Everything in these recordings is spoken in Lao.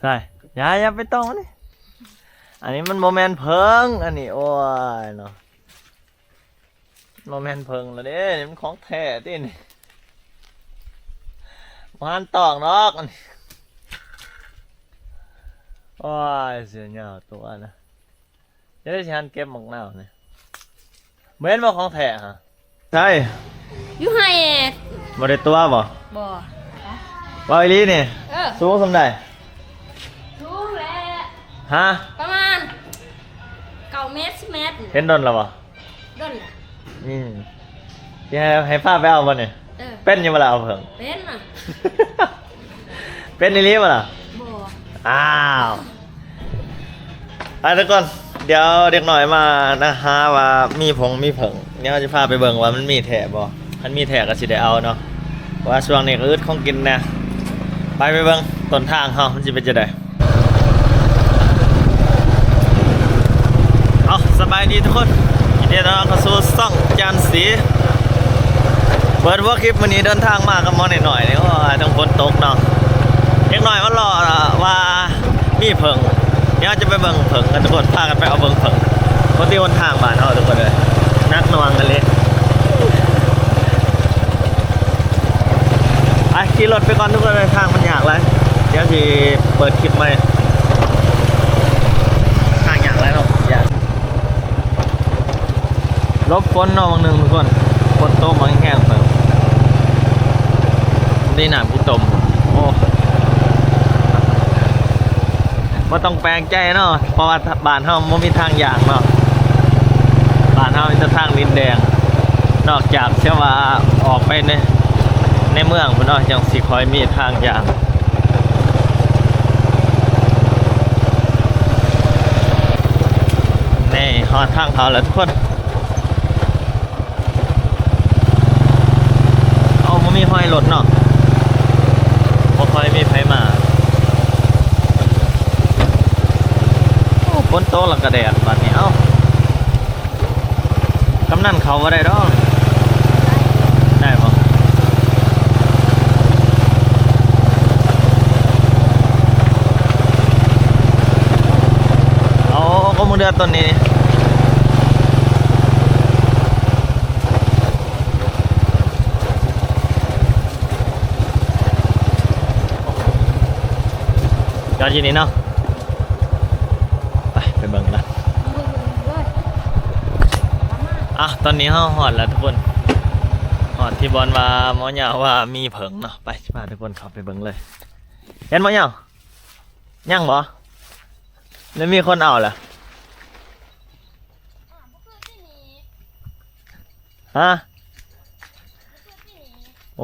ໄດ້ ຢ່າ ຢ່າໄປຕ້ອງມັນນີ້ ອັນນີ້ມັນບໍ່ແມ່ນເຜິ້ງ ອັນນີ້ ໂອ້ຍເນາະ ບໍ່ແມ່ນເຜິ້ງລະເດ້ ນີ້ມັນຂອງແທ້ຕິນີ້ ບໍ່ທັນຕ້ອງດອກ ອັນນີ້ ໂອ້ຍ ເສື້ອຍາວຕົວນະ ຈະໄດ້ຊິຫັນເກັບໝາກນາວນີ້ ບໍ່ເຫັນບໍ່ຂອງແທ້ຫະ ໃສ ຢູ່ໃຫ້ ບໍ່ໄດ້ຕົວະບໍ່? ບໍ່ ເວົ້າອີ່ຫຼີນີ້ ເອີ ສູງສ່ຳໃດ? ສູງແຫຼະ ຮະ ປະມານເກົ້າແມັດ ສິບແມັດ ເຫັນດົນແລ້ວບໍ່? ດົນລະ ອືມ ຊິໃຫ້ ໃຫ້ພາໄປເອົາບໍ່ນີ້? ເອີ ເປັນຢູ່ບໍ່ລະເອົາເຜິ້ງ? ເປັນນະ ເປັນອີ່ຫຼີບໍ່ລະ? ບໍ່ ອ້າວ ໄປທຸກຄົນ ດຽວເດັກນ້ອຍມານະ ຫາວ່າມີຜົງມີເຜິ້ງ ດຽວເຮົາຈະພາໄປເບິ່ງວ່າມັນມີແທ້ບໍ່ ຄັນມີແທ້ກໍຊິໄດ້ເອົາເນາະ ເພາະວ່າຊ່ວງນີ້ກໍອຶດຂອງກິນແດ່ ໄປ ໄປເບິ່ງຕົ້ນທາງເຮົາມັນຊິເປັນຈັ່ງໃດ. ເອົາ ສະບາຍດີທຸກຄົນ ຍິນດີຕ້ອນຮັບເຂົ້າສູ່ຊ່ອງຈານສີ ເປີດຫົວຄລິບມື້ນີ້ເດີນທາງມາກັບໝໍນ້ອຍໆນີ້ ໂອ້ຍ ທັງຝົນຕົກເນາະ ເດັກນ້ອຍມາລໍວ່າມີເຜິ້ງ ດຽວເຮົາຈະໄປເບິ່ງເຜິ້ງກັນທຸກຄົນ ພາກັນໄປເອົາເບິ່ງເຜິ້ງ ປົກກະຕິຫົນທາງບ້ານເຮົາທຸກຄົນເອີຍ ໜັກໜ່ວງອີ່ຫຼີ. ໄປຂີ່ລົດໄປກ່ອນທຸກຄົນເອີຍ ທາງມັນຍາກຫຼາຍ ດຽວຊິເປີດຄລິບໃໝ່ ທາງຍາກຫຼາຍເນາະ ຢາກ ຫຼົບຝົນເນາະ ບາງໜຶ່ງທຸກຄົນ ຝົນຕົກມາແຮງໆ ເປີດ ນີ້ນ້ຳກູຕົມ ໂອ້ ບໍ່ຕ້ອງແປກໃຈເນາະ ເພາະວ່າ ທະ ບ້ານເຮົາບໍ່ມີທາງຍ່າງເນາະ ບ້ານເຮົາມີແຕ່ທາງດິນແດງ ນອກຈາກຊິວ່າອອກໄປໃນ ໃນເມືອງພຸ້ນເນາະ ຈັ່ງຊິຄ່ອຍມີທາງຍ່າງ. ນີ້ຮອດທາງເຂົ້າແລ້ວທຸກຄົນ. ເອົາ ບໍ່ມີຮອຍລົດເນາະ ບໍ່ຄ່ອຍມີໃຜມາ. ໂອ້ ຝົນຕົກແລ້ວກະແດດບາດນີ້ ເອົ້າ ກຳນັນເຂົ້າບໍ່ໄດ້ດອກ ໄດ້ບໍ່? ເອົາ ກໍມາເດືອຕົ້ນນີ້ ຈອດຢູ່ນີ້ເນາະ ໄປ ໄປເບິ່ງລະ. ອ່ະ ຕອນນີ້ເຮົາຮອດແລ້ວທຸກຄົນ ຮອດທີ່ບ່ອນວ່າໝໍຍາວວ່າມີເຜິ້ງເນາະ ໄປ ຊິພາທຸກຄົນເຂົ້າໄປເບິ່ງເລີຍ. ເຫັນໝໍຍາວ? ຍັງບໍ່? ຫຼືມີຄົນເອົາລະ? ຮະ?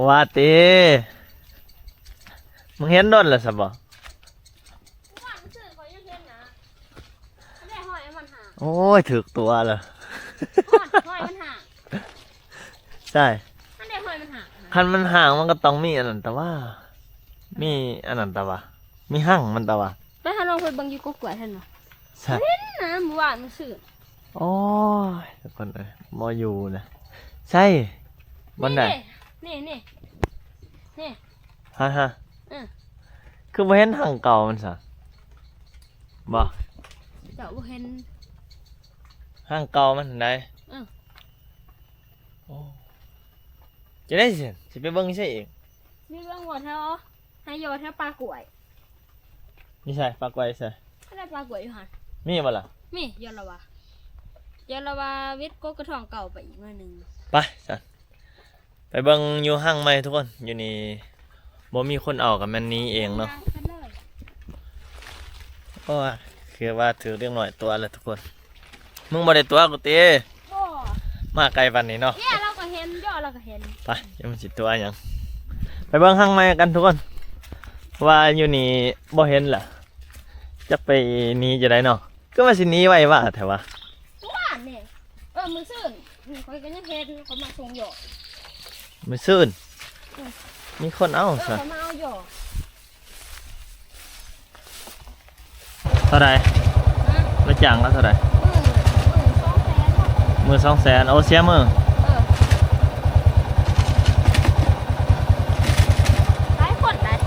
ວ່າຕິ ມຶງເຫັນດົນລະຊະບໍ່? ໂອ້ຍ ຖືກຕົວລະ ຮອຍມັນຫາງ ໃຊ່ ຄັນມັນຫາງມັນກໍຕ້ອງມີອັນນັ້ນຕະວ່າ ມີອັນນັ້ນຕະວ່າ ມີຮັງມັນຕະວ່າ. ໄປ ເຮົາລອງໄປເບິ່ງຢູ່ກົກກ້ວຍຫັ້ນບໍ່? ໃຊ່ ເຫັນນະ ມື້ວານມື້ຊືນ. ໂອ້ຍ ທຸກຄົນເອີຍ ບໍ່ຢູ່ນະ ໃຊ່ ບ່ອນໃດ? ນີ້ ນີ້ ນີ້ ຮະ ຮະ ເອີ ຄືບໍ່ເຫັນຮັງເກົ່າມັນຊະ? ບໍ່ ເຈົ້າບໍ່ເຫັນຮັງເກົ່າມັນໃດ? ເອີ ໂອ້ ຈະໄດ້ຊິ ຊິໄປເບິ່ງໃສອີກ? ມີເບິ່ງບໍ່ແຖວ ໃຫ້ຢໍແຖວປ່າກ້ວຍ. ຢູ່ໃສ? ປ່າກ້ວຍຢູ່ໃສ? ອັນນັ້ນປ່າກ້ວຍຢູ່ຫັ້ນ ມີບໍ່ລະ? ມີ ຢໍລະວ່າ ຢໍລະວ່າເວັດກົກກະທ້ອງເກົ່າໄປອີກໜ້ອຍໜຶ່ງ. ໄປຊັ້ນ ໄປເບິ່ງຢູ່ຮັງໃໝ່ທຸກຄົນ ຢູ່ນີ້ບໍ່ມີຄົນເອົາ ກໍແມ່ນໜີເອງເນາະ. ໂອ້ຍ ຄືວ່າຖືກເດັກນ້ອຍຕົວະແລ້ວທຸກຄົນ. ມຶງບໍ່ໄດ້ຕົວະກູຕິ? ບໍ່ ມາໄກປານນີ້ເນາະ. ເອີ ລາວກໍເຫັນ ຢໍລາວກໍເຫັນ. ໄປ ຍັງຊິຕົວະຫຍັງ ໄປເບິ່ງຮັງໃໝ່ກັນທຸກຄົນ ວ່າຢູ່ນີ້ບໍ່ເຫັນລະ ຈັກໄປໜີຈະໄດເນາະ. ຄືວ່າຊິໜີໄວວາແທ້ວະ? ມື້ວານນີ້ ເອີ ມື້ຊືນນີ້ ຂ້ອຍກໍຍັງເຫັນເຂົາມາສົ່ງຢໍ. ມື້ຊືນ? ອື ມີຄົນເອົາ ເອີ ຊະ ເຂົາມາເອົາຢໍ. ເທົ່າໃດ? ຮະ? ລະຈ້າງລະເທົ່າໃດ? ມື້ ມື້ສອງແສນ. ມື້ສອງແສນ ໂອ ເສຍມື້. ເອີ ຫຼາຍຄົນຫຼາຍ.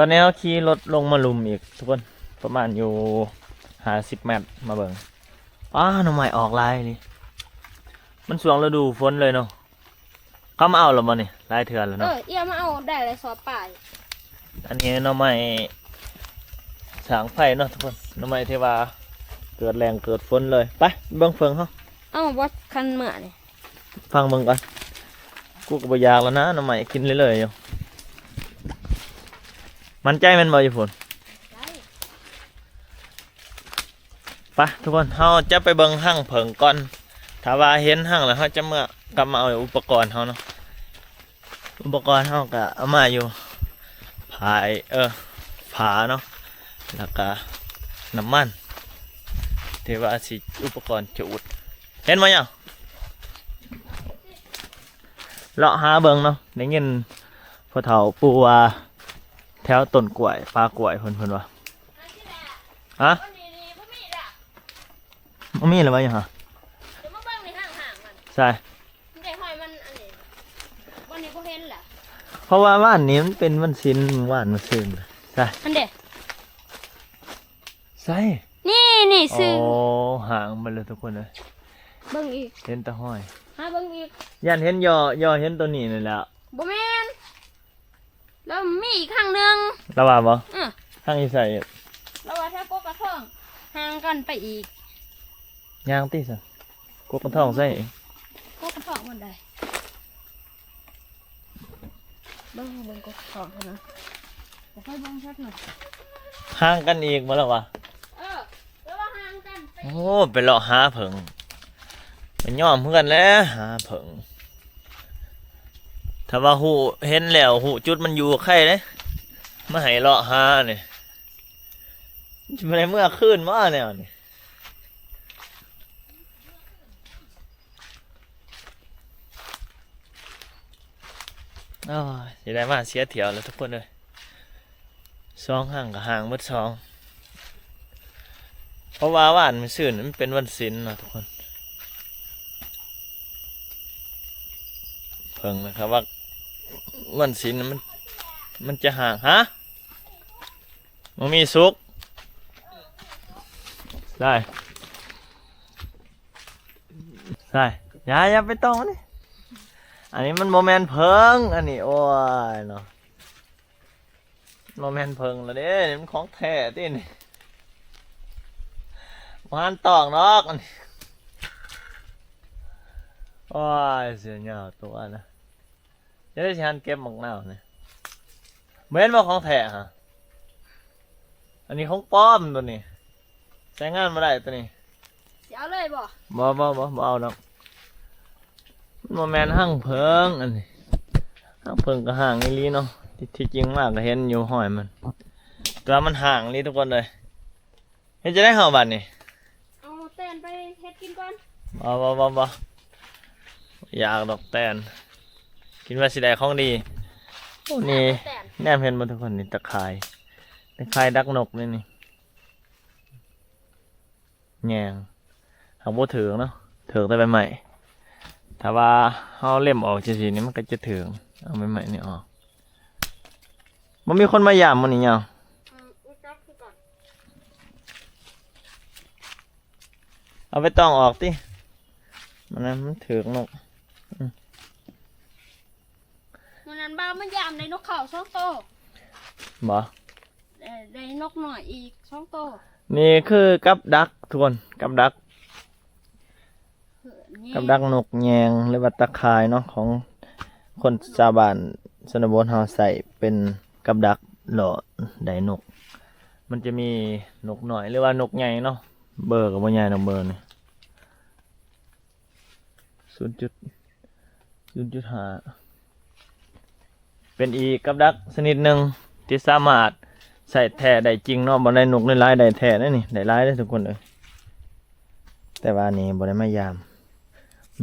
ຕອນນີ້ເຮົາຂີ່ລົດລົງມາລຸ່ມອີກທຸກຄົນ ປະມານຢູ່ຫ້າສິບແມັດ ມາເບິ່ງ. ປ້າ ໜໍ່ໄມ້ອອກຫຼາຍອີ່ຫຼີ ມັນຊ່ວງລະດູຝົນເລີຍເນາະ. ເຂົາມາເອົາແລ້ວບໍ່ນີ້? ຫຼາຍເທື່ອແລ້ວ ເອີ ເນາະ. ເອື້ອຍມາເອົາໄດ້ຫຼາຍຊອບປາຍ. ອັນນີ້ໜໍ່ໄມ້ສ້າງໄຟເນາະທຸກຄົນ ໜໍ່ໄມ້ທີ່ວ່າເກີດແລ້ງເກີດຝົນເລີຍ. ໄປເບິ່ງເຜິ້ງເຮົາ. ເອົາບໍ່ຄັນເມື່ອນີ້ ຟັງເບິ່ງກ່ອນ. ກູກໍບໍ່ຢາກແລ້ວນະ ໜໍ່ໄມ້ກິນເລື້ອຍໆຢູ່. ໝັ້ນໃຈແມ່ນບໍ່ຢູ່ພຸ້ນ? ໄປທຸກຄົນ ເຮົາຈະໄປເບິ່ງຮັງເຜິ້ງກ່ອນ. ຖ້າວ່າເຫັນຮັງແລ້ວ ເຮົາຈະເມືອກັບມາເອົາອຸປະກອນເຮົາເນາະ. ອຸປະກອນເຮົາກະເອົາມາຢູ່ ພາຍ ເອີ ຜ້າເນາະ ແລ້ວກະນ້ຳມັນ ທີ່ວ່າຊິອຸປະກອນຈູດ. ເຫັນບໍ່ຫຍັງ? ເລາະຫາເບິ່ງເນາະ. ໄດ້ຍິນພໍ່ເຖົ້າປູ່ວ່າ ແຖວຕົ້ນກ້ວຍ ປ່າກ້ວຍເພິ່ນ ເພິ່ນວ່າ. ຮະ? ບໍ່ມີແລ້ວຫວາຫຍັງຫະ? ໃສ່ ເພາະວ່າວານນີ້ມັນເປັນວັນສິນ ວານມື້ຊືນ. ໃສ່ ອັນເດ ໃສ່ ນີ້ ນີ້ ໂອ້ ຫ່າງໄປເລີຍທຸກຄົນເອີຍ. ເບິ່ງອີກ ເຫັນແຕ່ຫ້ອຍ. ຫາເບິ່ງອີກ ຢ້ານເຫັນຍໍ່ ຍໍ່ເຫັນໂຕນີ້ນີ້ແຫຼະ. ບໍ່ແມ່ນ ແລ້ວມີອີກຮັງໜຶ່ງ ລາວວ່າບໍ່? ເອີ ຮັງຢູ່ໃສ? ລາວວ່າແຖວກົກກະທອງ ຫ່າງກັນໄປອີກ. ຍ່າງຕິຊັ້ນ ກົກກະທອງໃສ? ກົກກະທອງບ່ອນໃດ? ເບິ່ງ ເບິ່ງກົກກະທອງຫັ້ນນະ ບໍ່ຄ່ອຍເບິ່ງຄັກນະ. ຫ່າງກັນອີກບໍ່ລາວວ່າ? ເອີ ແຕ່ວ່າຫ່າງກັນໄປ. ໂອ້ ໄປເລາະຫາເຜິ້ງ ໄປຍອມເຮືອນແຫຼະ ຫາເຜິ້ງ. ຖ້າວ່າຮູ້ ເຫັນແລ້ວ ຮູ້ຈຸດມັນຢູ່ ໄຄເດ້ ມາໃຫ້ເລາະຫານີ້ ຊິບໍ່ໄດ້ເມືອຄືນບໍ່ແນວນີ້? ໂອ້ຍ ຊິໄດ້ມາເສຍຖ້ຽວແລ້ວທຸກຄົນເອີຍ. ສອງຮັງກໍຫ່າງເບິດສອງ ເພາະວ່າວານມື້ຊືນມັນເປັນວັນສິນເນາະທຸກຄົນ. ເພິ່ງນະຄັບວ່າວັນສິນມັນ ມັນຈະຫ່າງ. ຮະ? ບໍ່ມີສຸກ ໄດ້ ໃສ່ ຢ່າ ຢ່າໄປຕ້ອງອັນນີ້ ອັນນີ້ມັນບໍ່ແມ່ນເຜິ້ງ ອັນນີ້ ໂອ້ຍເນາະ ບໍ່ແມ່ນເຜິ້ງລະເດ້ ນີ້ມັນຂອງແທ້ຕິນີ້ ບໍ່ຫັນຕ້ອງດອກອັນນີ້. ໂອ້ຍ ເສືອຍາວຕົວນະ. ຈະໄດ້ຊິຫັນເກັບໝາກນາວນີ້ ບໍ່ເຫັນບໍ່ຂອງແທ້ຫະ? ອັນນີ້ຂອງປອມຕົວນີ້ ໃຊ້ງານບໍ່ໄດ້ຕົວນີ້. ຊິເອົາເລີຍບໍ່? ບໍ່ ບໍ່ ບໍ່ ບໍ່ເອົາດອກ. ມັນບໍ່ແມ່ນຮັງເຜິ້ງອັນນີ້. ຮັງເຜິ້ງກໍຮ່າງອີ່ຫຼີເນາະ. ທີ່ ທີ່ຈິງມາກໍເຫັນຢູ່ຮອຍມັນ ແຕ່ວ່າມັນຮ່າງອີ່ຫຼີທຸກຄົນເອີຍ. ເຮັດຈັ່ງໃດເຮົາບັດນີ້? ເອົາແຕນໄປເຮັດກິນກ່ອນ. ບໍ່ ບໍ່ ບໍ່ ບໍ່ ຢາກດອກແຕນ ຄິດວ່າຊິໄດ້ຂອງດີ. ໂອ້ ນີ້ ແຕນ ແນມເຫັນບໍ່ທຸກຄົນ? ນີ້ຕາຂ່າຍ ຕາຂ່າຍດັກນົກນີ້ ນີ້ ແຍງ ຫາກບໍ່ຖືກເນາະ ຖືກແຕ່ໃບໄມ້. ຖ້າວ່າເຮົາເລັມອອກຈັ່ງຊີ້ນີ້ ມັນກໍຈະຖືກ. ເອົາໃບໄມ້ນີ້ອອກ. ບໍ່ມີຄົນມາຢາມມື້ນີ້ຫຍັງ? ອືມ ບໍ່ຈັກຄືກັນ. ເອົາໃບຕອງອອກຕິ ມັນນັ້ນມັນຖືກນົກ. ອືມ ມື້ນັ້ນບ່າວມາຢາມໄດ້ນົກເຂົາສອງໂຕ. ບໍ່? ໄດ້ ໄດ້ນົກນ້ອຍອີກສອງໂຕ. ນີ້ຄືກັບດັກທຸກຄົນ ກັບດັກ ກັບດັກນົກແຍງ ຫຼືວ່າຕາຂ່າຍເນາະ ຂອງຄົນຊາວບ້ານຊົນນະບົດເຮົາໃຊ້ເປັນກັບດັກຫຼໍ່ໄດ້ນົກ. ມັນຈະມີນົກນ້ອຍ ຫຼືວ່ານົກໃຫຍ່ເນາະ ເບີກໍບໍ່ໃຫຍ່ດອກ ເບີນີ້ ສູນຈຸດ ສູນຈຸດຫ້າ. ເປັນອີກກັບດັກຊະນິດໜຶ່ງທີ່ສາມາດໃຊ້ແທ້ໄດ້ຈິງເນາະ. ບໍ່ໄດ້ນົກຫຼາຍໆ ໄດ້ແທ້ເດ້ນີ້ ໄດ້ຫຼາຍເດ້ທຸກຄົນເອີຍ. ແຕ່ວ່ານີ້ບໍ່ໄດ້ມາຢາມ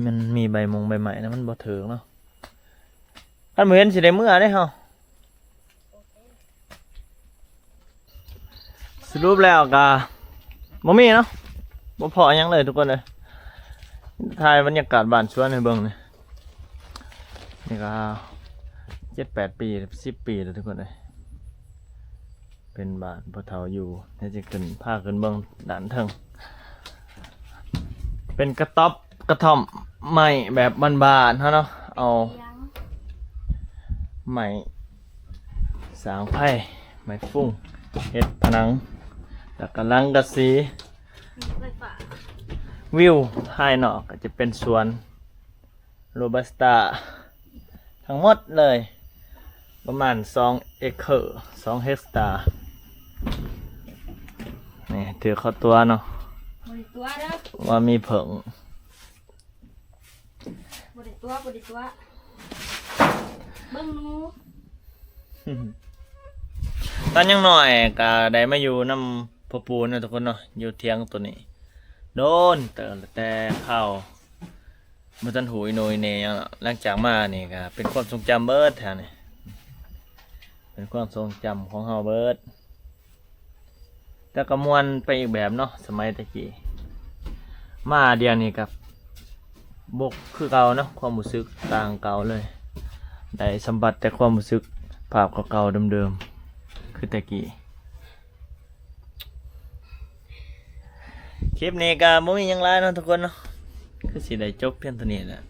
ມັນມີໃບມົງໃບໄມ້ນະ ມັນບໍ່ຖືກເນາະ. ຄັນບໍ່ເຫັນຊິໄດ້ເມືອເດ້ເຮົາ. ສະຫຼຸບແລ້ວກະບໍ່ມີເນາະ ບໍ່ພໍ້ຫຍັງເລີຍທຸກຄົນເອີຍ. ຖ່າຍບັນຍາກາດບ້ານສວນໃຫ້ເບິ່ງນີ້ ນີ້ກະເຈັດແປດປີ ສິບປີແລ້ວທຸກຄົນເອີຍ. เป็นบ้านพ่อเฒ่าอยู่ เดี๋ยวสิขึ้น พาขึ้นเบิ่งด้านเทิง เป็นกระต๊อบกระท่อมไม้แบบบ้านๆ เฮาเนาะ เอาไม้สร้างไฟ ไม้ฟุ้ง เฮ็ดผนัง แล้วก็หลังกะสี มีไฟฟ้า วิวภายนอกก็จะเป็นสวนโรบัสต้าทั้งหมดเลย ประมาณสองเอเคอร์ สองเฮกตาร์ นี่ถือเข้าตัวเนาะ บ่ได้ตั๋วเด้อ ว่ามีเผิง บ่ได้ตั๋ວ บ่ได้ตั๋ວ เบิ่งหนู ตอนยังน้อยก็ได้มาอยู่นำพ่อปู่เนาะทุกคนเนาะ อยู่เถียงตัวนี้ โดนเติบแล้ว แต่คราวบ่ทันฮู้อีโหน่อีเหน่หยังเนาะ หลังจากมานี่ก็เป็นความทรงจำเบิดแถวนี้ เป็นความทรงจำของเฮาเบิด แต่ก็ม่วนไปอีกแบบเนาะ สมัยแต่กี้ มาเดี๋ยวนี้ก็บ่คือเก่าเนาะ ความรู้สึกต่างเก่าเลย ได้สัมผัสแต่ความรู้สึกภาพเก่าๆ เดิมๆ คือแต่กี้ คลิปนี้ก็บ่มีหยังหลายเนาะทุกคนเนาะ คือสิได้จบเพียงเท่านี้แหละ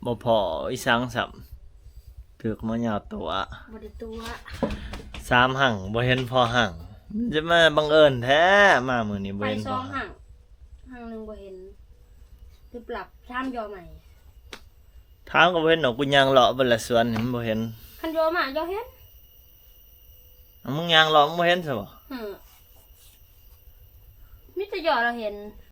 บ่พ้ออีสังซ้ำ ถืกมายาวตั๋ว บ่ได้ตั๋ວ สามหั้งบ่เห็นพ้อหั้ง มันจะมาบังเอิญแท้ มามื้อนี้บ่เห็นพ้อหั้ง ไปสองหั้ง หั้งหนึ่งบ่เห็น หรือปรับ ถามย่อใหม่ ถามก็บ่เห็นดอก กูย่างเลาะเบิดละสวนนี่มันบ่เห็น คันย่อมาย่อเห็น เอ้า มึงย่างเลาะมึงบ่เห็นซะบ่ อืม มีแต่ย่อแล้วเห็น